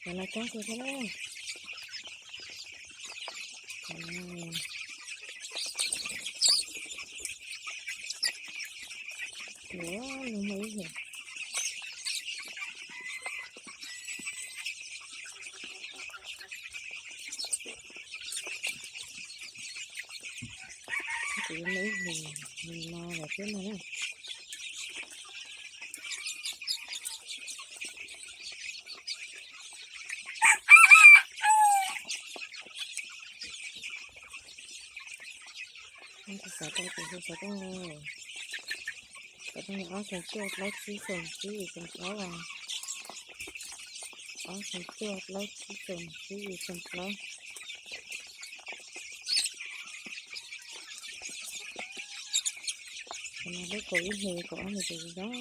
Cov no coob kawg thiab na. Cov no, ua, nws muaj ib hlis. Kuv yuav muaj ib hlis no lawm thiab no na. Xov tooj, xov tooj, xov tooj ob xees cuaj plaub tsib xees tsib yim xees plaub, ob xees cuaj plaub tsib xees tsib yim xees plaub. Cov no lub kaum ib hlis kaum ob hlis ces zoo,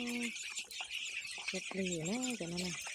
zoo plig na cov no na.